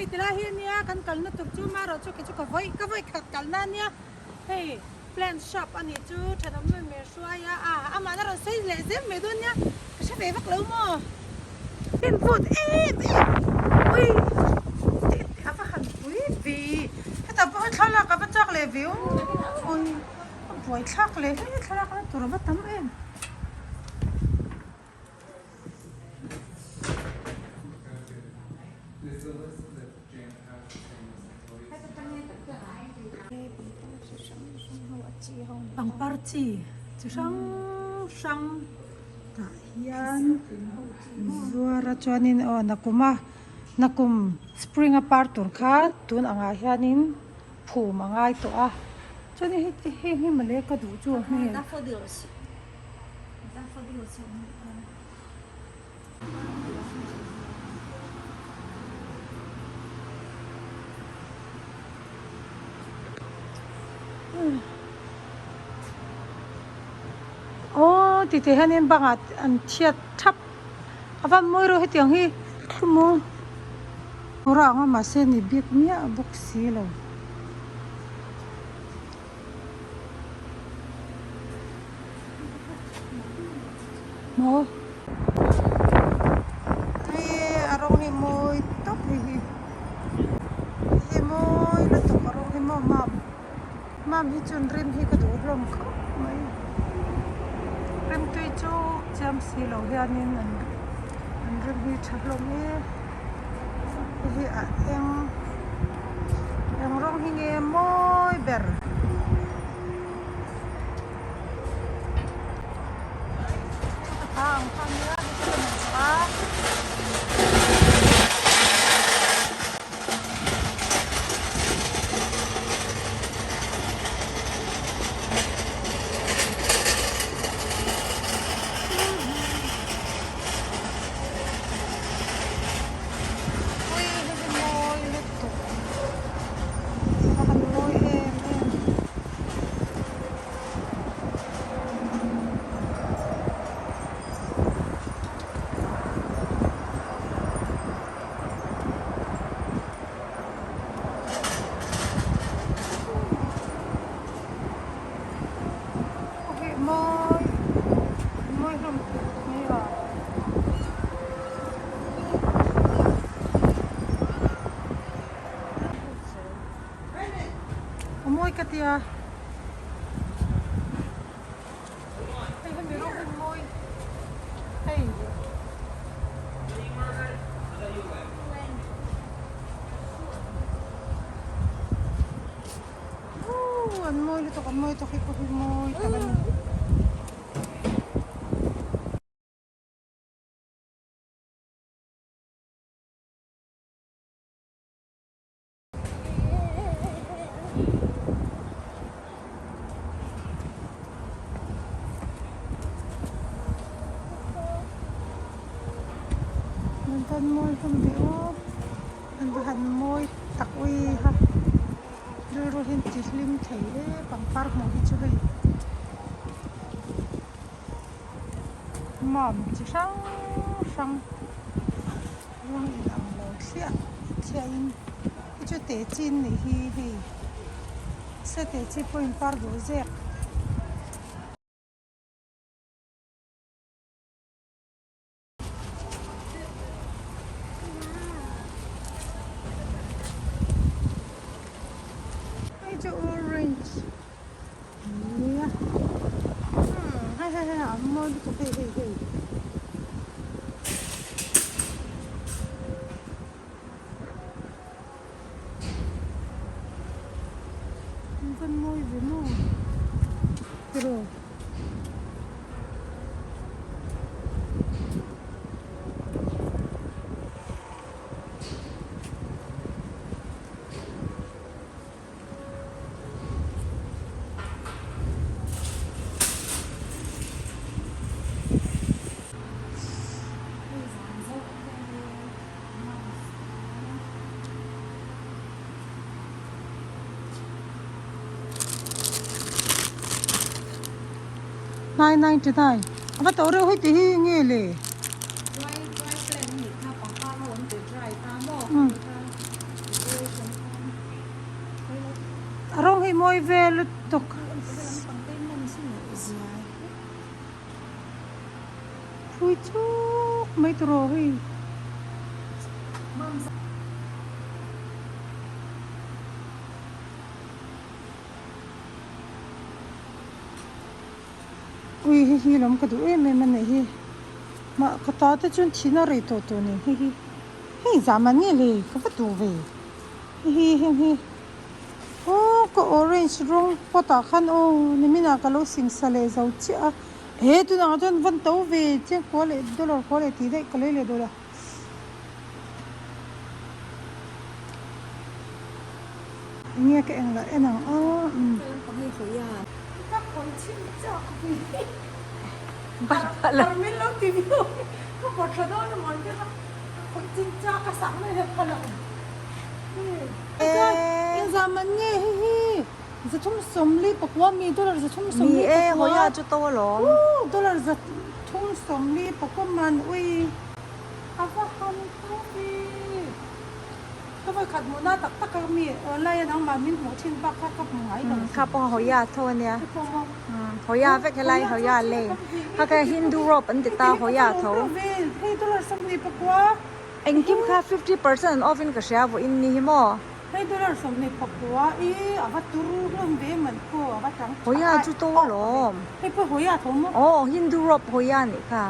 Hei tilai hi ania kan kalna tur chu marawh chu kei chu ka vawi ka vawi khat kalna ania hei plant shop a nih chu thenawm nu in min hruai a a amah na rawn sawi leh zel mai dawn nia ka hre ve vak lo maw. Hnim vut em em ui tih tih a va han pui ve hetah pawh hi thlalak a va chak leh ve ui a buaithlak leh hle thlalak na tur a va tam em. Pangpar chi chi hrang hrang tah hian zuar a chuanin aw nakum a nakum spring a par tur kha tun angah hianin phum a ngai tawh a chuanin hei heng hi mawle ka duh chu a hmel. Aww ti te hianin bangah an thiat thap a van mawi reuh hetiang hi chumaw kawr a ang a mahse ni bik miah bawk si lo. Maw hei a rawng hi mawi tawp hei hi hei mawi lutuk a rawng hi maw mam mam hi chuan rim hi ka duh hlawm khawp mai rim tui chu chiam si lo hianin an an rim hi tha hlawm em hei hi a eng eng rawng hi nge mawi ber. Ui hei hi mawi lutuk a han mawi em em. Hei mawi mawi hlawm mai a. A mawi ka tia. Hei hemi rawng hi mawi hei. Ooh an mawi lutuk an mawi tawk hi pawh hi mawi tak a ni. An van mawi hlawm ve aw an va han mawi tak ui ha rilru hian ti hlim thei e pangpar hmuh hi chu hei mam chi hrang hrang. Rawng in ang lo thliah thliah in hi chu teh chi an nih hi hei se teh chi pawh in par duh zek. Hei chu orange nia hei hei hei a mawi lutuk hei hei hei. An van mawi ve maw tiraw. 999 a va to reuh hei tih hi nge le. mawi vel lutuk. Phui chuk mai tur aw hei. Ui hei hi lawm ka duh em em a nih hi mah ka ta te chuan thihna rei tawh tawh nen hei hi hei zah man nge le ka va duh ve hei hi heng hi aw ka orange rawng pot ah khan aw nimin ah ka lo singsa leh zo chiah a he tunah chuan van to ve chiang kua leh dollar kua leh tih daih ka lei leh dawn a. Enge ka eng lah en ang a umm. Ka khawi chhin chak Bar min lo ti viau ka pawt thla dawn a mawn te kha ka khawi chin chak ka sang mai leh phal ang. Engzah man nge hei hi 349 mi dollar 349 Ni e hawiah chu to alawm. Dollar 349 man ui. A va han tawp i. Ka vawi khat hmuh na tak tak a mi online a nangmah min hmuh thin bak kha ka hmu ngai lo. Kha pawh Hoya tho a nia. Hoya vek helai Hoya lane. Kha kha Hindu rope an ti ta Hoya tho. Hei dollar 24. Engkim kha 50% an off in ka hria vawiin ni hi maw. Hei dollar 24 i a va turu hlawm ve man pawh a va tang tha. Hoya chu to alawm. Hei pawh Hoya tho maw? Aw Hindu rope Hoya nih kha.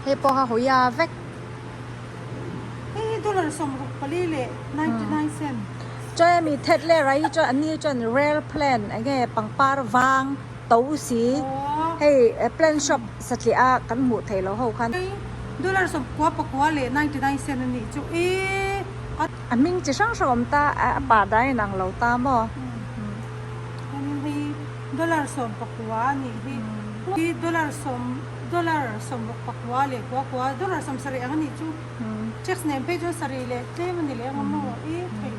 Hei pawh kha hawi a vek. Hei hi dollar 64 leh 99 cent. Chuan hemi that leh rai hi chuan an ni hi chuan rare plant eng nge pangpar vang to si hei plant shop satliah a kan hmuh theih loh ho khan. Hei dollar 99 leh 99 cent a nih chu i a. A hming chi hrang hrang awm ta a pa dan a inang lo ta maw. Chuanin hei dollar 19 a nih hi. Hi dollar sawm dollar 69 leh kua kua dollar 70 ang a nih chu. Tax nen phei chuan sarih leh tlem a ni leh ang a maw i thei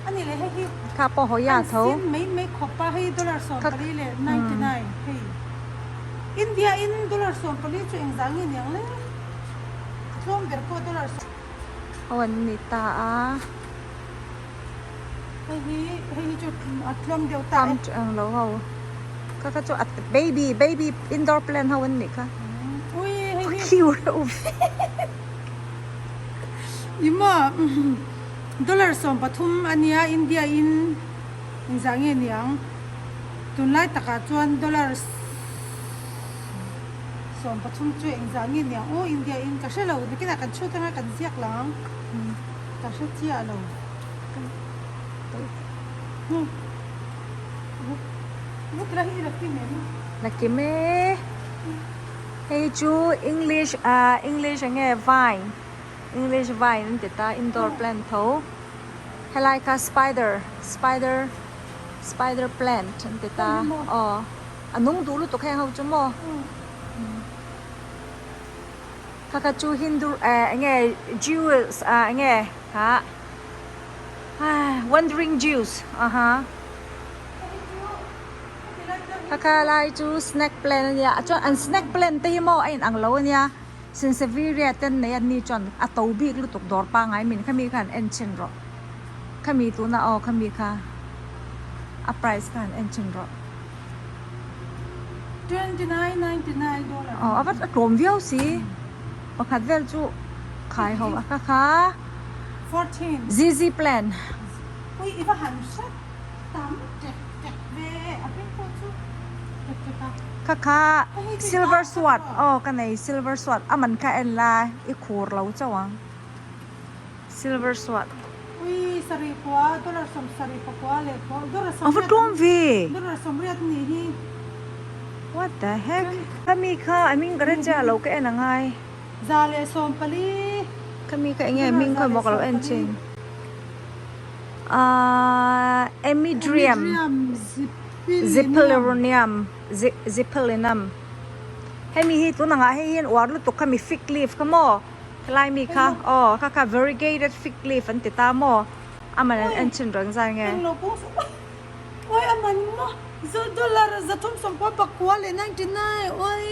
a ni leh hei hi Kha pawh hawi a an tho. sin mai mai khawp a hei dollar 14 leh 99 hei India in dollar 14 chu engzah nge niang le tlawm ber pawh dollar sawm. Ho an ni ta a. Hei hi hei hi chu a tlawm deuh ta e. Pump ang lo ho. Kha kha chu a baby baby indoor plant ho an nih kha. Ui hei hi. Khiu reuh ve. I maw dollar 13 a nia India in engzah nge niang tunlai takah chuan dollar 13 chu engzah nge niang aw India in ka hre lo nakinah kan chhut anga kan ziak lang ang. Ka hre chiah lo. La kim e. Hei chu English ah English enge vine English vine an ti ta indoor plant tho. Helai kha spider spider spider plant an ti ta aw a nung duh lutuk heng ho chu maw. Kha kha chu Hindu eh enge Jews ah enge ha Wandering Jews aha kha kha lai chu snack plan ania chuan an snack plan te hi maw a inang lo ania Sansevieria ten nei an ni chuan a to bik lutuk dawr pangngai min khami khan en chhin rawh khami tuna aw khami kha a price khan en chhin rawh. Aw a va tlawm viau si pakhat vel chu khai ho a kha kha ZZ plan kha kha silver sword aw ka nei silver sword a man kha en la i khur lo chauh ang. Silver suat. Ui sarih kua dollar 74 leh kua dollar A va tlawm ve. Dollar 80 nih hi. What the heck. Khami kha a hming ka ren chiah lo ka en a ngai. 140. Khami kha enge a hming kha maw ka lo en chin. Ahh Emidrium Zipilronium Zipilinum hemi hi tunangah hei hian uar lutuk khami fig leaf kha maw. Khelai mi kha aw kha kha variegated fig leaf an ti ta maw a man an en chhin reng zai nge. Englo pawh saw oi a man maw za dollar 399 leh 99 oi.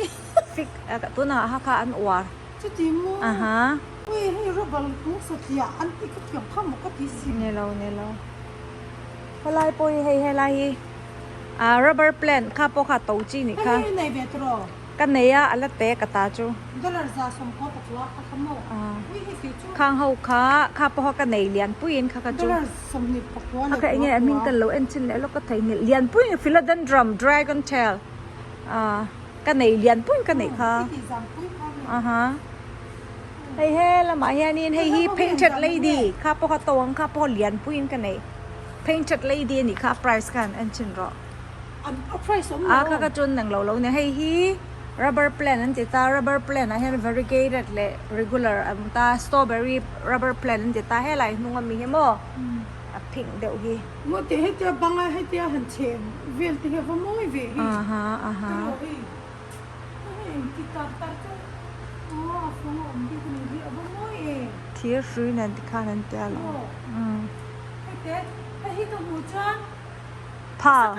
Fig tunah kha kha an uar. Chuti maw. Aha. Ui hei rubber kung satliah an tih ka thiam kha maw ka ti si. Ni lo ni lo. Helai pawh hi hei helai hi ah rubber plant kha pawh kha to chi nih kha. Hei hi nei ve tawh. Ka nei a a la te ka ta chu. Dollar 192 ka kha maw. Ui hei kei chu. Khang ho kha kha pawh kha ka nei lian puiin kha ka chu. Dollar 24 A kha enge a hming ka lo en chin leh lawk ka theihnghilh lian puiin philodendron dragon tail ah ka nei lian puiin ka neih kha. I tih zam pui kha nge. Aha. Hei he lamah hianin hei hi painted lady kha pawh kha to ang kha pawh lian puiin ka nei painted lady a nih kha a price khan en chhin rawh a kha kha chuan englo lo nia hei hi rubber plant an ti ta rubber plant ah hian variegated leh regular a awm ta strawberry rubber plant an ti ta helai hnung ami hi maw a phing deuh hi. Maw teh hetia banga hetia han chhem vel te hi a va mawi ve hi. Aha aha. Thir hrui nen tikhan an tia lo. Pearl.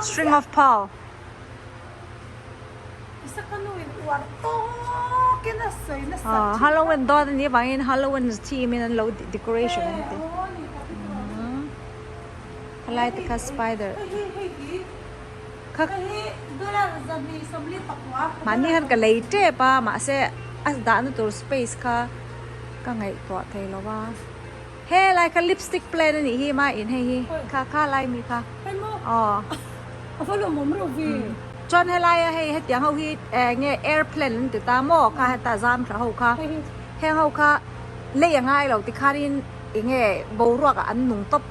String of pearl. Halloween dawn anih avangin Halloween theme in an lo decoration an ti. Helai te kha spider. Mahni khan ka lei tep a mahse a dahna tur space kha ka ngaihtuah thei lo a helai kha lipstick plan a nih hi ma in hei hi kha kha lai mi kha aw chuan helai a hei hetiang ho hi eng nge airplane an ti ta maw kha heta zam tha ho kha heng ho kha lei a ngai lo tikhanin eng nge boruak ah an nung tawp.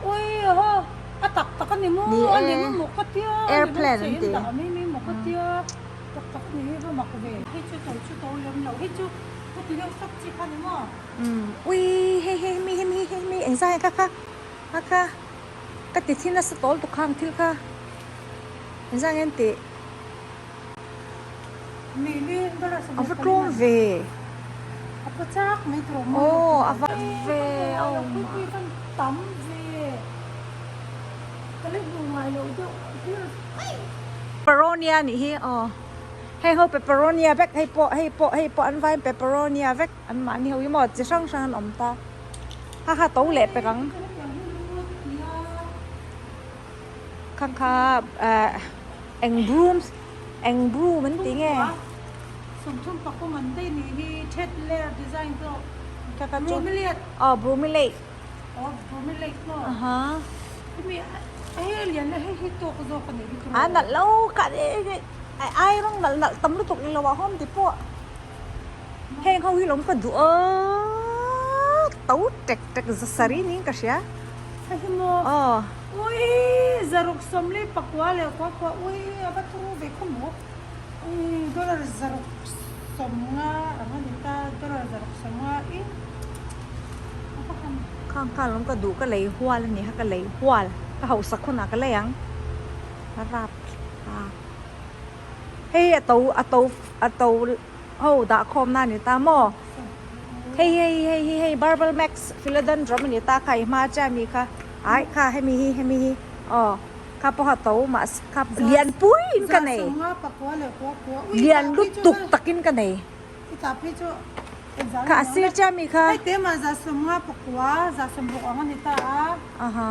A tak tak a ni maw? Ni A e. lem maw ka tia? Airplane an ti. Dah mai mai maw ka tia? Tak tak a ni hi va mak ve. Hei chu to chu to lem lo. Hei chu ka ti deuh sawk chi kha ni maw? Umm ui hei hei hemi hemi hei hemi engzah nge kha kha kha kha ka ti thin nasa tawl tuk khang thil kha engzah nge an tih? A va tlawm ve. Aw a va ve aw Pepperonia nih hi aw hei ho pepperonia vek hei pawh hei pawh hei pawh an vain pepperonia vek an mahni ho hi maw chi hrang hrang an awm ta ha ha to leh pek ang. Khang kha eh eng broom eng broom an tih nge? Sawmthum pakum an daih nih hi Ted Lair design pawh Kha kha chu Bromeliad aw bromeliad aw bromeliad maw aha hemi hei lian la hei hi tawk zawk a nih hi a nalh lo kha ai ai rawng nalh nalh tam lutuk ni lo ah home ti pawh heng ho hi lawm ka duh a to tek tek za saree niin ka hria. Hei hi maw? Aw. Ui zaruk sawmli pakua leh kua kua ui a va turu ve khaw maw? Ui dollar 650 ang a ni ta dollar 650 i a va han. Khang khan lawm ka duh ka lei hual a ni kha ka lei hual ka hausak hunah ka lei ang a rap a hei a to a to a to ho dah khawm na a ni ta maw? Hei hei hei hi hei barbell max philodendron a ni ta kha i hma chiah ami kha ai kha hemi hi hemi hi aw kha pawh a to mahse kha lian pui in ka nei lian lutuk takin ka nei kha a sir chiah ami kha aha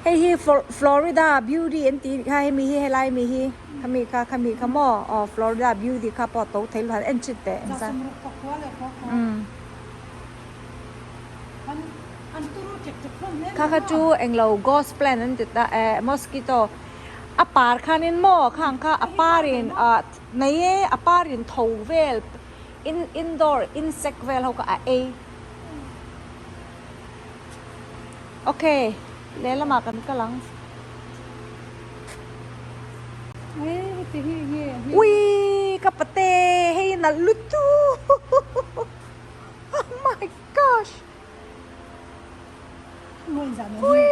hei hi florida beauty an tih kha hemi hi helai ami hi. Khami kha khami kha maw aw Florida beauty kha pawh to thei luan en chhin teh engzat kha kha chu englo ghost plant an ti ta eh mosquito a par khanin maw khang kha a parin ah nei e a parin tho vel in indoor insect vel ho kha a ei okay lehlamah kan kal ang. Ui ka pate hei nalh lutuk oh my gosh ui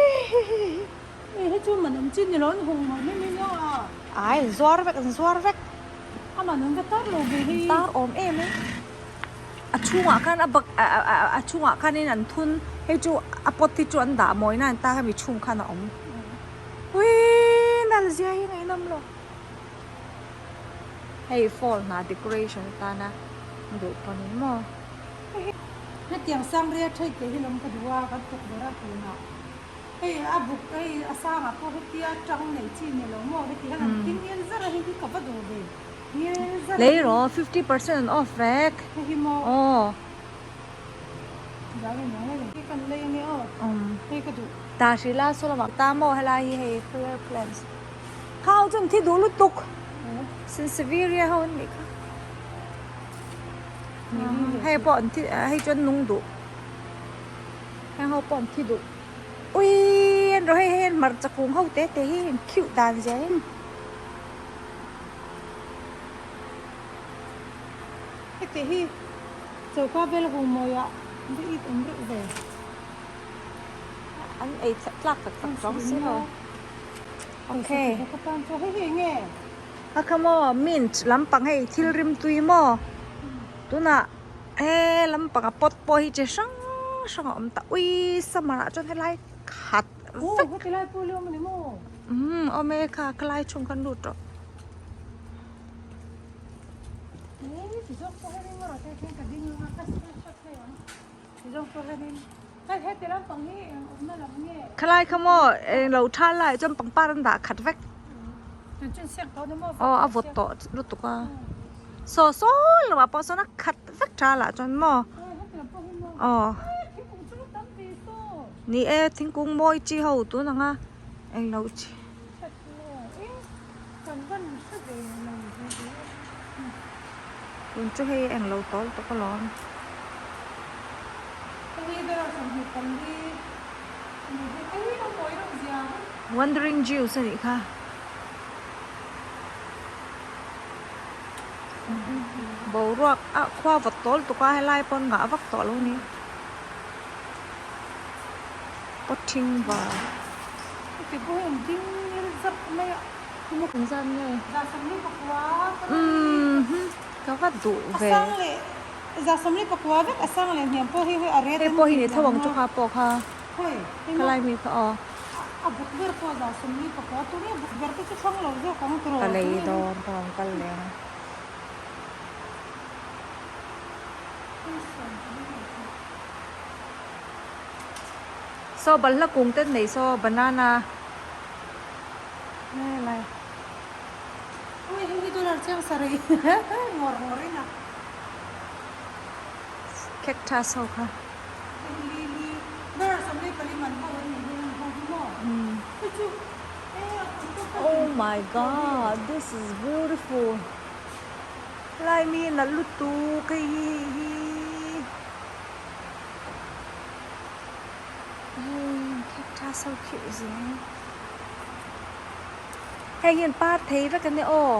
ai an zuar vek an zuar vek an tar awm em e a chhungah khan a bak a chhungah khanin an thun hei chu a pot hi chu an dah mawi nan ta hemi chhung khan a awm. Uii nal zia hi ngaihnawm lo. Hei fall hna decoration atana. Duh pawn in maw? Hetiang sangria thei te hi lawm ka duh a, kan thawk ber a tunah. Hei a buk hei a sangah pawh hetia tang nei chi ni lo maw heti hian an thing ngil zar a hei hi ka va duh ve ngil zar a. Lei rawh 50% an off vek. Hei hi maw? Aw. Zau in ang e kan lei ania aw. Hei ka duh. Ta hrila saw lamah ta maw helai hi hei prayer plants. Kha ho chuan thi duh lutuk. Sansevieria ho an nih kha. Hei pawh an thi hei chuan nung duh. Heng ho pawh an thi duh. Ui an rawh hei hei an hmarcha kung ho te te hi an khiuh dan zia hi. Heti hi choka vel humawiah va it awm reuh ve. An ei tlak tak tak chuang si lo. Okay. A kha maw mint lampang hei thil rim tui maw tunah he lampang a pot pawh hi chi hrang hrang a awm ta ui summer ah chuan helai khat vek umm awm e kha khalai chhung khan lut rawh. Khalai kha maw englo tha lai chuan pangpar an dah khat vek aw a vawt tawh lutuk a saw saw lo ah pawh sawn a khat vek tha lah chuan maw aw ni e thingkung mawi chi ho tun ang a englo chi. Tun chu hei englo tawl tawk alawm. Wandering Jews a nih kha. Boruak a khua vawt tawl tuk a helai pawn ngah vak tawh lo ni. Pawthing var. Ka va duh ve. Hei pawh hi ni tho ang chu kha pawh kha khalai mi kha aw. Ka lei dawn ka rawn kal leh ang. Saw balhla kung te nei saw banana helai. Ui hei hi dollar chiang sarih ngawr ngawr in a. Cactus ho kha. Hei lily dollar 24 man ho an nih hi heng ho hi maw. Hei chu e a kut te pawh. Oh my god this is beautiful. Helai mi nalh lutuk hei hi hei hi. Hei cactus ho khi zing hei hian par thei vek ania aw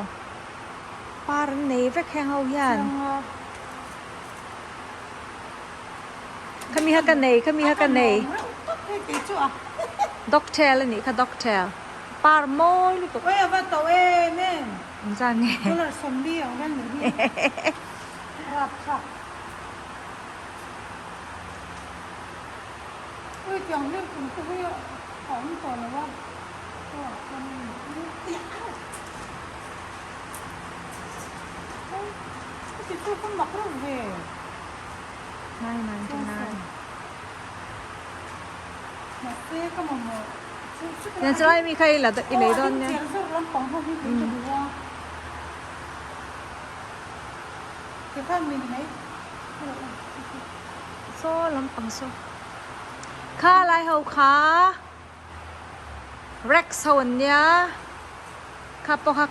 par an nei vek heng ho hian khami kha ka nei khami kha ka nei dog tail anih kha dog tail par mawi lutuk engzah nge. Ui tiang hlim kum te hi a awm tawh lo a, aw chuan hei heti chu ka mak reuh ve. 999. Mahse ka mamawh chu chu Nen chuan mi kha i la i lei dawn nia. Aw a ding chiang zawk lampang ho hi kei ka duh a. Tikhan min mai. Saw lampang saw kha lai ho kha racks ho an nia kha pawh kha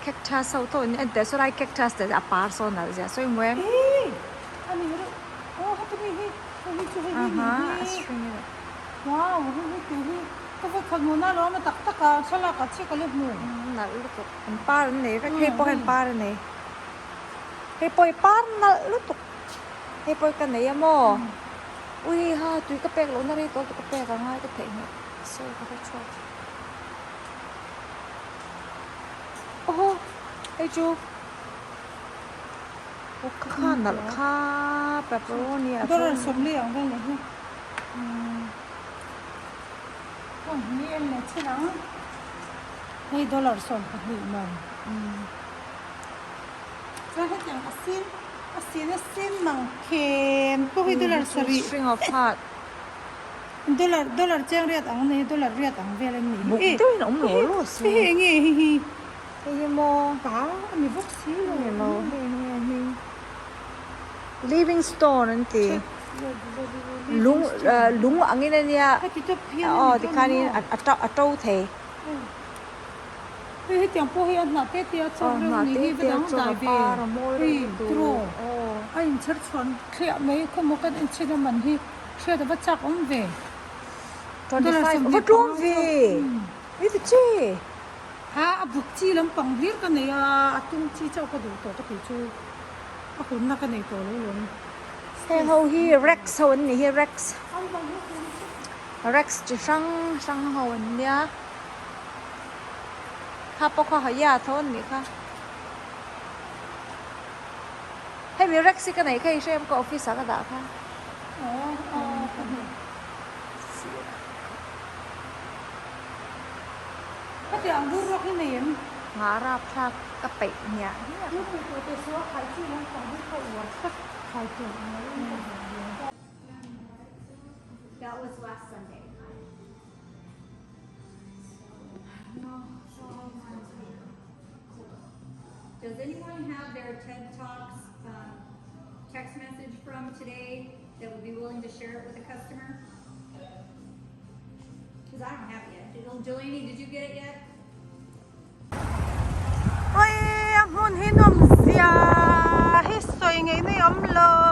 cactus ho tho an nia entir saw lai cactus te a par sawn a zia sawi mawi nalh lutuk an par an nei vek hei pawh hian par a nei. Hei pawh i par nalh lutuk hei pawh ka nei a maw ui ha tui ka pek lohna rei tawh ka pek ang a ka theih hmel sawi ka hre chhuak aw hei chu aw ka kha nalh kha pepperoni ah chuan hei dollar 12 man. Chuan hetiang a sin a sin a sin mang khen pawh hi dollar sarih. String of heart. Dollar dollar cheng riat ang nei dollar riat ang vel an nih hi. Buk deuhin a awm lo lo si. Hei hi enge hei hi. Hei hi maw. Pa a ni bawk si lo. Ni lo hei enge a hming. Living stone an ti. Lung lung angin a nia. Heti tawp hian a ni Aw tikhanin a to thei. Hei hetiang pawh hi a hnah te te a chawk reuh ni hi va dang dai ve hei tiraw a inchher chhuan thliah mai khawmaw kan enchhin a man hi hriat a va chak awm ve dollar va tlawm ve mi ti chi ha a buk chi lampang hlir ka nei a a tung chi chauh ka duh tawh ka tih chu a hunna ka nei tawh lo lawm heng ho hi rex ho an nih hi rex rex chi hrang hrang ho an nia. Kha pawh kha haia tho an nih kha. Hemi rex hi ka neih kha i hrem ka office ah ka dah kha. Khatiang ang bur ruak hi nei em? Ngah rap thlak ka peih hmiah hmiah. That was last Sunday. Does anyone have their TED Talks um, text message from today that would be willing to share it with a customer? Because I don't have it yet. Delaney, did you get it yet? Oi, a hmun hi nawm zia hi sawi ngei mai awm lo.